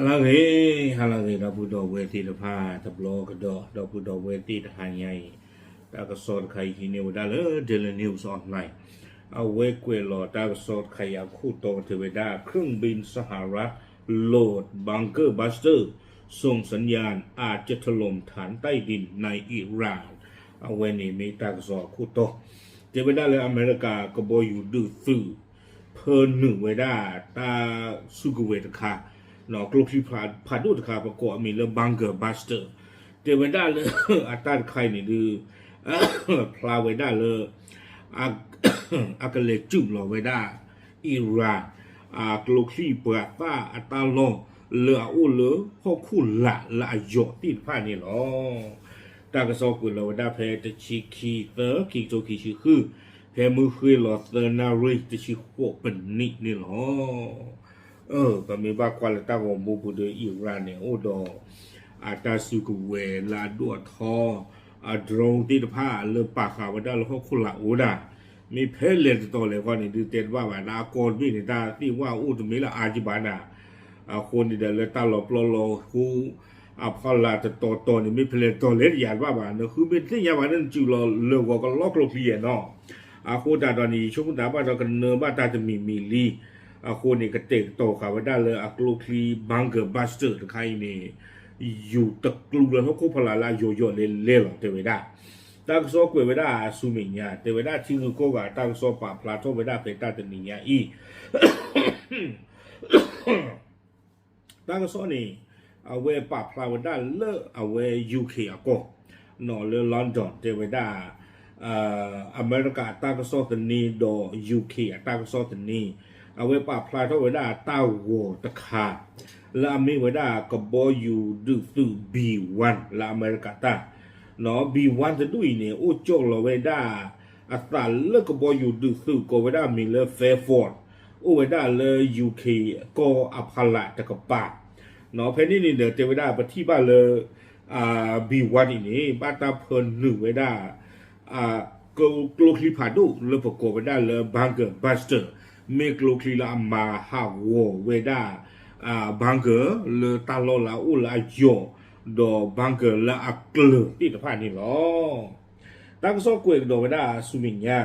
ဟါလၢအဂ့ၤ, ဟါလၢအဂ့ၤ ဒီပုၢ်ဒီဝဲၢ်သ့ၣ်တဖၣ် တဘျီကဒီး ဒီပုၢ်ဒီဝဲၢ်သ့ၣ်တဟါညါအံၤ, တၢ်ကစီၣ်တခါအံၤဟံးန့ၢ်ဝဲဒၣ်လၢ Daily News Online အဝဲကွဲးလီၤတၢ်ကစီၣ်တခါအံၤအခိၣ်တီတဲဝဲဒၣ် เครื่องบินสหรัฐโหลด bunker buster ส่งสัญญาณอาจจะถล่มฐานใต้ดินในอิหร่าน အဝဲန့ၣ်မ့ၢ်တၢ်ကစီၣ်အခိၣ်တီ တဲဝဲဒၣ်လၢအမဲရကၤကဘီယူၤဒုးသုး ဖၢနုာ်ဝဲဒၣ်တၢ်စုကဝဲၤတခါ, ကျိချံဖးဒိၣ်တခါ ပကိးအမံၤလၢ bunker buster တဲဝဲဒၣ်လၢ အတၢ်တခါအံၤန့ၣ်ဒုး ဖျါဝဲဒၣ်လၢ အကလဲၤစုာ်လီၤဝဲဒၣ် Iran အကျိချံပှၤသၣ်အတၢ်လီၢ် လၢအအိၣ်လၢဟီၣ်ခိၣ်လာ်လၢအယိာ်သ့ၣ်တဖၣ်န့ၣ်လီၤ. တၢ်ကစီၣ်ကွဲးလီၤဝဲဒၣ်ဖဲတဆံခံသၢ ခံကထိခံဆံဃု, ဖဲမုၢ်ဃ့လီၤသၢနၣ်ရံၣ်တဆံဃိးပနံးန့ၣ်လီၤ. ပမ့ၢ်ဘၣ်ကွၢ်လၢတၢ်ဂီၤမူပူၤဒီး Iran န့ၣ် အိၣ်ဒီး အတၢ်စုကဝဲၤလၢအဒိၣ်အထီ အ drone သ့ၣ်တဖၣ်လၢပာ်ဃာ်ဝဲဒၣ်လၢဟီၣ်ခိၣ်လာ်အိၣ်ဒၣ်, မ့ၢ်ဖဲလဲၣ်တတီၤလဲၣ်ဃီန့ၣ် ဒုးတဲတဘၣ်ဘၣ် လၢအကီတဘ့ၣ်န့ၣ် တၢ်သ့ၣ်ဝဲအိၣ်တမ့ၢ်လၢအါကဘၣ်နၤ, အဃိန့ၣ်ဒီးလၢတၢ်လီၤပျီလီၤဃူ အဖီလာ်တတီၤတီၤန့ၣ် မ့ၢ်ဖဲလဲၣ်တတီၤလဲၣ်တယၤတဘၣ်ဘၣ် နဃုမ့ၢ်တသ့ၣ်ညါဘၣ်န့ၣ် နစုာ်လီၤလၢာ်ဂီၤကလီကျိချံယဲၢ်နီၤ. အဃိသတးဒီးန့ၣ် ယဆိကမိၣ်သးဘၣ်ဒီးကနၢဘၣ်တၢ်တမံၤမံၤလံ, အဃိန့ၣ် ကတဲာ်ကတီၤဃာ်ဝဲဒၣ်လၢအကျိချံ bunker buster တခါအံၤန့ၣ် ယူၤတကျူလၢဟီၣ်ခိၣ်ဖီလာ်လၢအယိာ်ယိာ်လဲၤလဲၤလီၤတဲဝဲဒၣ်. တၢ်ကစီၣ်ကွဲးဝဲဒၣ်ဆူမဲာ်ညါ တဲဝဲဒၣ်ထံဂုၤကီၢ်ဂၤတၢ်ကစီၣ်ပာ်ဖျါထီၣ်ဝဲဒၣ်ဖဲတၢ်တနံၤညါအံၤ တၢ်ကစီၣ်န့ၣ် အဝဲပာ်ဖျါဝဲဒၣ်လၢအဝဲ UK အကီၢ် လၢ London တဲဝဲဒၣ် အမဲရကၤအတၢ်ကစီၣ်သန့ဒီး UK အတၢ်ကစီၣ်သန့ အဝဲပာ်ဖျါထီၣ်ဝဲဒၣ်တၢ်ဂီၤတခါ လၢအမ့ၢ်ဝဲဒၣ်ကဘီယူၤဒုးသုး B one လၢအမဲရကၤတၢ် B one တဒူၣ်အံၤန့ၣ် အိၣ်ကၠီၣ်လီၤဝဲဒၣ် အသးလၢကဘီယူၤဒုးသုးကိးဝဲဒၣ်မံၤလၢ Fairford အိၣ်ဝဲဒၣ်လၢ UK ကီၢ်အဖီလာ်တကပၤ ဖဲန့ၣ်န့ၣ်ဒီး တဲဝဲဒၣ်ပထံၣ်ဘၣ်လၢ B one အံၤန့ၣ် ဘၣ်တၢ်ဖၢနုာ်ဝဲဒၣ် ကျိချံဖးဒိၣ်လၢပကိးဝဲဒၣ်လၢ bunker buster မ့ၢ်ကျိချံလၢအမၤဟးဂီၤဝဲဒၣ် bunker လၢတၢ်လီၢ်လၢအအိၣ်လၢအယိာ် ဒီး bunker လၢအကျၢၤသ့ၣ်တဖၣ်န့ၣ်လီၤ. တၢ်ကစီၣ်ကွဲးကဒီးဝဲဒၣ်ဆူမဲာ်ညါ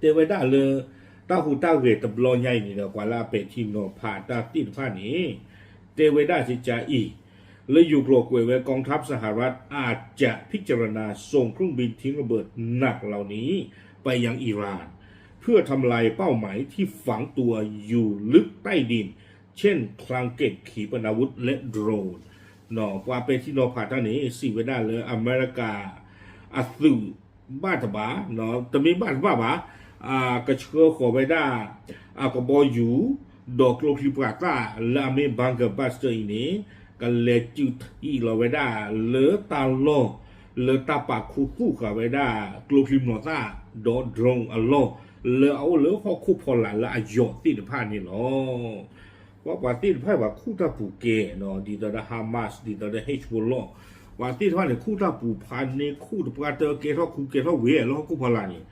တဲဝဲဒၣ်လၢ တၢ်ဟူးတၢ်ဂဲၤတဘျီညါအံၤန့ၣ်ဒီး ပှၤလၢအပဲာ်ထံနီၤဖးတၢ်သ့ၣ်တဖၣ်န့ၣ် တဲဝဲဒၣ်ကကါအံၤ လၢယိၤကျိာ်ကွဲးဝဲ กองทัพสหรัฐ อาจจะพิจารณาส่งเครื่องบินทิ้งระเบิดหนักเหล่านี้ไปยังอิหร่าน เพื่อทำลายเป้าหมายที่ฝังตัวอยู่ลึกใต้ดิน เช่นคลังเก็บขีปนาวุธและโดรน ပှၤပဲာ်ထံနီၤဖးတၢ်န့ၣ် စံးဝဲဒၣ်လၢအမဲရကၤ အသုး ဘၣ်တဘၣ် တမ့ၢ်ဘၣ်တဘၣ်ဘၣ် ကဆှၢဃီၤဝဲဒၣ် အကဘီယူၤ ဒီးကျိချံပှၤသၣ်လၢအမ့ၢ် bunker buster အံၤန့ၣ် ကလဲၤစုးထံးလီၤဝဲဒၣ်လၢတၢ်လီၢ် လၢတၢ်ပာ်ခူသူၣ်ဃာ်ဝဲဒၣ် ကျိချံမျိာ်သၣ် ဒီး drone အလီၢ် လၢအအိၣ်လၢဟီၣ်ခိၣ်ဖီလာ်လၢအယိာ်သ့ၣ်တဖၣ်န့ၣ်လီၤ. ပှၤပှၤသ့ၣ်တဖၣ်ဘၣ်ခူၣ်တၢ်ပူၤကဲ ဒ်သိးဒီး Hamas ဒ်သိးဒီး Hezbollah ပှၤသ့ၣ်တဖၣ်န့ၣ် ခူၣ်တၢ်ပူၤဖးန့ၢ်ခူၣ်တပှၢ်တၢၢ်ကဲထီၣ်ခူကဲထီၣ်ဝဲလၢဟီၣ်ခိၣ်ဖီလာ်န့ၣ်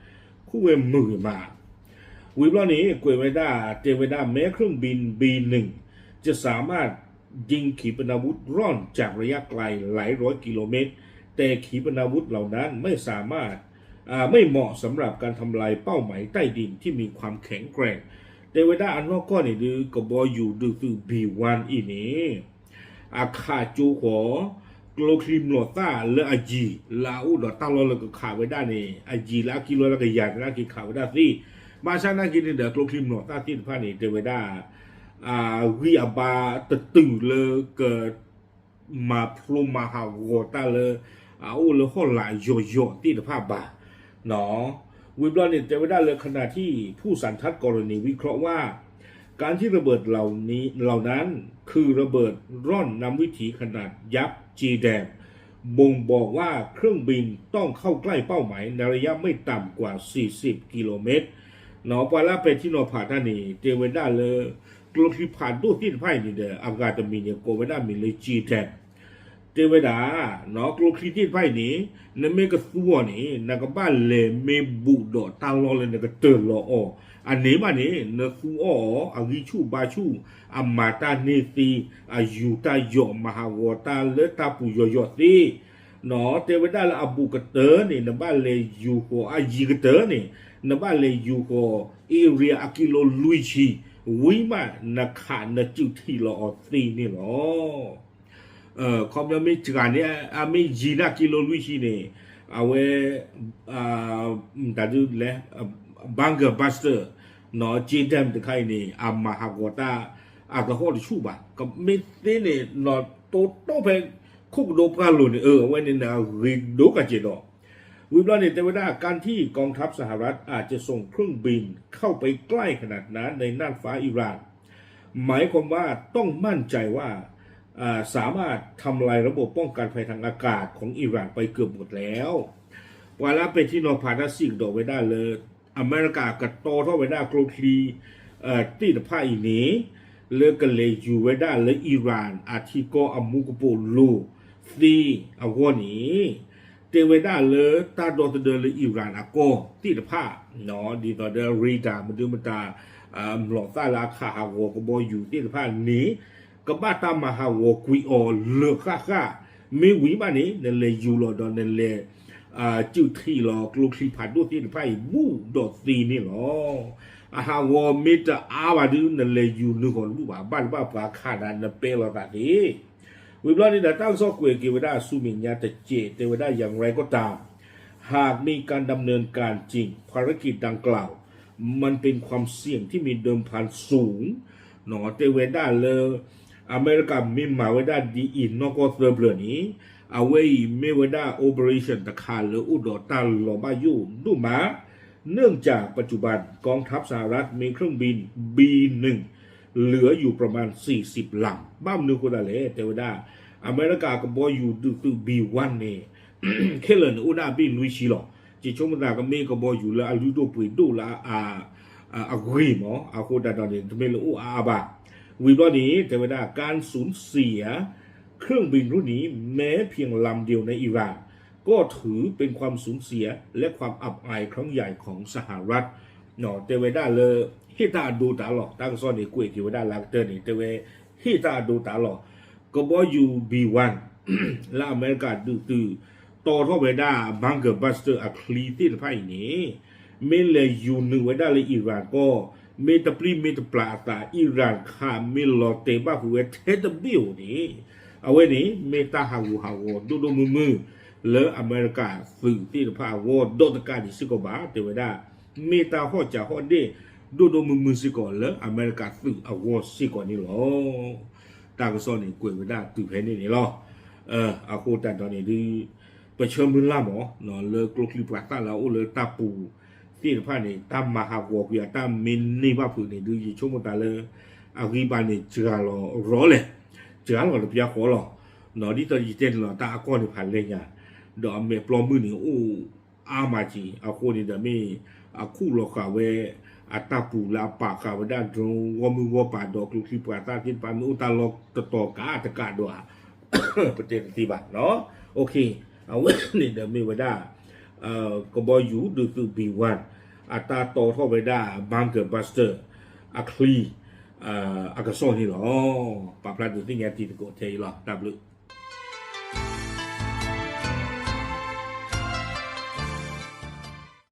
ခူၣ်ဝဲမုာ်ဂ့ၤမး ဝံၤဘျီန့ၣ် ကွဲးဝဲဒၣ် တဲဝဲဒၣ် แม้เครื่องบิน บี หนึ่ง จะสามารถยิงขีปนาวุธร่อนจากระยะไกลหลายร้อยกิโลเมตร แต่ขีปนาวุธเหล่านั้นไม่สามารถ ไม่เหมาะสำหรับการทำลายเป้าหมายใต้ดินที่มีความแข็งแกร่ง တဲဝဲဒၣ်အနီၢ်ကီၢ်န့ၣ်ဒုး ကဘီယူၤဒုးသုး B one အံၤန့ၣ် အခးကၠိဃီၤ ကျိချံမျိာ်သၣ်လၢအယံၤ လၢအအိၣ်ဒီးတၢ်လီၢ်လၢကခးဝဲဒၣ်န့ၣ် အယံၤလၢအကံလိာ်လၢကယၤန့ၣ် က့ၤခးဝဲဒၣ်သ့ ဘၣ်ဆၣ်နာ်က့န့ၣ်ဒီး ကျိချံမျိာ်သၣ်သ့ၣ်တဖၣ်န့ၣ် တဲဝဲဒၣ် ဂံၢ်အဘါတတုၤလၢက မၤဖျိမၤဟးဂီၤတၢ်လၢ အအိၣ်လၢဟီၣ်လာ်ယိာ်ယိာ်သ့ၣ်တဖၣ်ဘၣ် ဝံၤဘျီန့ၣ် တဲဝဲဒၣ်လၢ ขณะที่ผู้สันทัดกรณีวิเคราะห์ว่า การที่ระเบิดเหล่านี้ เหล่านั้น คือระเบิดร่อนนำวิถีขนาดยักษ์ จีแดม บ่งบอกว่าเครื่องบินต้องเข้าใกล้เป้าหมายในระยะไม่ต่ำกว่า สี่สิบกิโลเมตร ပှၤလၢပဲာ်ထံနီၤဖးတၢ်န့ၣ် တဲဝဲဒၣ်လၢ ကျိချံဖးဒိၣ်သ့ၣ်တဖၣ်အံၤန့ၣ်ဒီး အဂၤတမံၤန့ၣ် ကိးဝဲဒၣ်မံၤလၢ G ten တဲဝဲဒၣ်, ကျိချံသ့ၣ်တဖၣ်အံၤန့ၣ် နမ့ၢ်ကသူအီၤန့ၣ် နကဘၣ်လဲၤမ့ၢ်ဘူးဒီးတၢ်လီၢ်လၢနကတၢၢ်လီၤအီၤ, အန့ၣ်ဘၣ်န့ၣ် နသူအီၤအဂံၢ်ဆူၣ်ဘါဆူၣ်, အမၤတၢ်န့ၢ်သ့, အယူၤတၢ်ယီၤ မၤဟးဂီၤတၢ်လၢတၢ်ပူၤယီၤယီၤသ့ တဲဝဲဒၣ်လၢအဘူးကတၢၢ်န့ၣ် နဘၣ်လဲၤယူၤဃီၤအယံၤကတၢၢ်န့ၣ်, နဘၣ်လဲၤယူၤဃီၤ area အကံလိလွံၢ်ဆံ, ဝံၤမးနခးနစုးထံးလီၤအီၤသ့န့ၣ်လီၤ. ခီပညီမ့ၢ်စှၤန့ၣ် အမ့ၢ်ယံၤန့ၣ် ကံလိလွံၢ်ဆံန့ၣ် အဝဲ တၢ်ဒ်လဲၣ် bunker buster နီၢ် ကၠ့ဒဲမ် တခါအံၤန့ၣ် အမၤဟးဂီၤတၢ် အသဟီၣ်တဆူၣ်ဘၣ်. ကမ့ၢ်သ့န့ၣ် နီၢ်တိတီဖဲ ခိၣ်ကဒိပှၢ်လိၤန့ၣ် အဝဲန့ၣ်န့ၣ် အဂ့ၤကဒိၣ်ကးကဲးဒီး ဝံၤဘျီန့ၣ် တဲဝဲဒၣ် การที่กองทัพสหรัฐอาจจะส่งเครื่องบินเข้าไปใกล้ขนาดนั้นในน่านฟ้าอิหร่าน หมายความว่าต้องมั่นใจว่า สามารถทำลายระบบป้องกันภัยทางอากาศของอิหร่านไปเกือบหมดแล้ว ပှၤလၢပဲာ်ထံနီၤဖးတၢ်စံးကဒီးဝဲဒၣ်လၢ အမဲရကၤကတီၤထီၣ်ဝဲဒၣ်ကျိချံ သ့ၣ်တဖၣ်အံၤန့ၣ် လၢကလဲၤယူၤဝဲဒၣ်လၢ Iran အထံကီၢ်အမူကပိာ်လိၤသ့အဂီၢ်န့ၣ် တဲဝဲဒၣ်လၢတၢ်ဒီသဒၢလၢ Iran အကီၢ်သ့ၣ်တဖၣ် ဒ်သိးဒီး radar မနုၤမတၤ မျိာ်သၣ်လၢအခးဟးဂီၤကဘီယူၤသ့ၣ်တဖၣ်န့ၣ် ကဘၣ်တၢ်မၤဟးဂီၤကွံာ်အီၤလၢာ်ဃၣ်ဃၣ်, မ့ၢ်ဝံၤဘၣ်န့ၣ် နလဲၤယူၤလီၤဒီးနလဲၤ စုးထံးလီၤကျိချံဖးဒိၣ်သ့ၣ်တဖၣ်အံၤ ဘူးဒီးသ့န့ၣ်လီၤ. အဟးဂီၤမ့ၢ်တအါဘၣ်ဒုး နလဲၤယူၤနုာ်ဃီၤတဘူၣ်ဘၣ်, ဘၣ်တဘၣ်ပှၤခးနၤ နပဲလီၤသးသ့. ဝံၤဘျီန့ၣ်ဒီး တၢ်ကစီၣ်ကွဲးက့ၤဝဲဒၣ်ဆူမဲာ်ညါတစဲး တဲဝဲဒၣ် อย่างไรก็ตาม หากมีการดำเนินการจริง ภารกิจดังกล่าว มันเป็นความเสี่ยงที่มีเดิมพันสูง တဲဝဲဒၣ်လၢ အမဲရကၤမ့ၢ်မၤဝဲဒၣ်ဒ်အံၤနီၢ်ကီၢ်သၢပျၢၤန့ၣ် အဝဲအံၤမ့ၢ်ဝဲဒၣ် operation တခါလၢအိၣ်ဒီးတၢ်လီၤဘၣ်ယိၣ်ဒိၣ်မး เนื่องจากปัจจุบันกองทัพสหรัฐมีเครื่องบิน บี หนึ่ง เหลืออยู่ประมาณ สี่สิบ ลำ ဘၣ်မနုၤအဃိသတးလဲၣ် တဲဝဲဒၣ် အမဲရကၤကဘီယူၤဒုးသုး ဘီ ဝၢၼ် န့ၣ် ခဲလၢာ်န့ၣ် အိၣ်ဒၣ်ဘ့ၣ်လွံၢ်ဆံလီၤ. ယဆိကမိၣ်သးကမ့ၢ်ကဘီယူၤလၢအလုၢ်ဒိၣ်ပှ့ၤဒိၣ်လၢအ အဂ့ၤမး, အဃိသတးဒီးန့ၣ် တမ့ၢ်လၢအိၣ်အါအါဘၣ်. ဝံၤဘျီန့ၣ် တဲဝဲဒၣ် การสูญเสีย เครื่องบินรุ่นนี้แม้เพียงลำเดียวในอิหร่าน ก็ถือเป็นความสูญเสียและความอับอายครั้งใหญ่ของสหรัฐ တဲဝဲဒၣ်လၢ ဟ့ၣ်တၢ်အဒိတၢ်လီၤ, တၢ်ကစီၣ်န့ၣ် ကွဲးက့ၤဝဲဒၣ်လၢကတၢၢ်န့ၣ် တဲဝဲ ဟ့ၣ်တၢ်အဒိတၢ်လီၤ. ကဘီယူၤ ဘီ ဝၢၼ် လၢအမဲရကၤဒုးသုး တီၤထီၣ်ဝဲဒၣ် bunker buster အချံသ့ၣ်တဖၣ်အံၤန့ၣ် မ့ၢ်လဲၤယူၤနုာ်ဝဲဒၣ်လၢ Iran ကီၢ်, မ့ၢ်တပျံၤမ့ၢ်တပျၢ်အသး Iran ခးမ့ၢ်လီၤတဲာ်ဘၣ်ဃုာ်ဝဲထဲတဘ့ၣ်ဧိၤန့ၣ် အဝဲန့ၣ် မ့ၢ်တၢ်ဟးဂူာ်ဟးဂီၤဒိၣ်ဒိၣ်မုၢ်မုၢ် လၢအမဲရကၤသုးသ့ၣ်တဖၣ်အဂီၢ် ဒီးတကးဒံးစ့ၢ်ကီးဘၣ် တဲဝဲဒၣ် မ့ၢ်တၢ်ဟီၣ်စၢဟီၣ်ဒ့ၣ် ဒိၣ်ဒိၣ်မုၢ်မုၢ်စ့ၢ်ကီးလၢအမဲရကၤသုးအဂီၢ်စ့ၢ်ကီးန့ၣ်လီၤ. တၢ်ကစီၣ်န့ၣ် ကွဲးဝဲဒၣ်တုၤဖဲန့ၣ်န့ၣ်လီၤ. အဃိသတးဒီးန့ၣ်ဒုး ပဆၢမုၢ်လၢ်မး လၢကျိချံပှၤသၣ်လၢအအိၣ်လၢတၢ်ပူၤသ့ၣ်တဖၣ်န့ၣ် တၢ်မၤဟးဂီၤကွံာ်အတၢ်မ့ၢ်န့ၢ်ဘၣ်ဖုးန့ၣ်ဒုး ယဆိကမိၣ်သးလၢ အဂံၢ်ဘါန့ၣ် စှၤလီၤရီလဲၣ်, စှၤလီၤတပျၢ်ဃီလီၤ. ဒ်သိးယတဲန့ၣ်လီၤ တၢ်အကီၢ်န့ၣ်ဖးလဲၢ်ညါ, ဒီးအမဲာ်ပျီမုၢ်န့ၣ်အိၣ်အါမးက့ၤ အဃိန့ၣ်ဒီးမ့ၢ် အခူၣ်လီၤဃာ်ဝဲ အတၢ်ပူၤလၢအပာ်ဃာ်ဝဲဒၣ် drone ဂီၢ်မုၢ်ဂီၢ်ပၤဒီးကျိချံပှၤသၣ်သ့ၣ်တဖၣ် မ့ၢ်အိၣ်တၢ်လီၢ်တတီၤကးတကးဒီးဧါ ပတဲတသ့ဘၣ်နီၤ. အဝဲန့ၣ်ဒီးမ့ၢ်ဝဲဒၣ် ကဘီယူၤဒုးသုး ဘီ ဝၢၼ် အတၢ်တီၤထီၣ်ဝဲဒၣ် bunker buster အချံ အကစီၣ်န့ၣ်လီၤ. ပာ်ဖျါဒုးသ့ၣ်ညါတံၤသကိးထဲအံၤလီၤ. တၢ်ဘျုး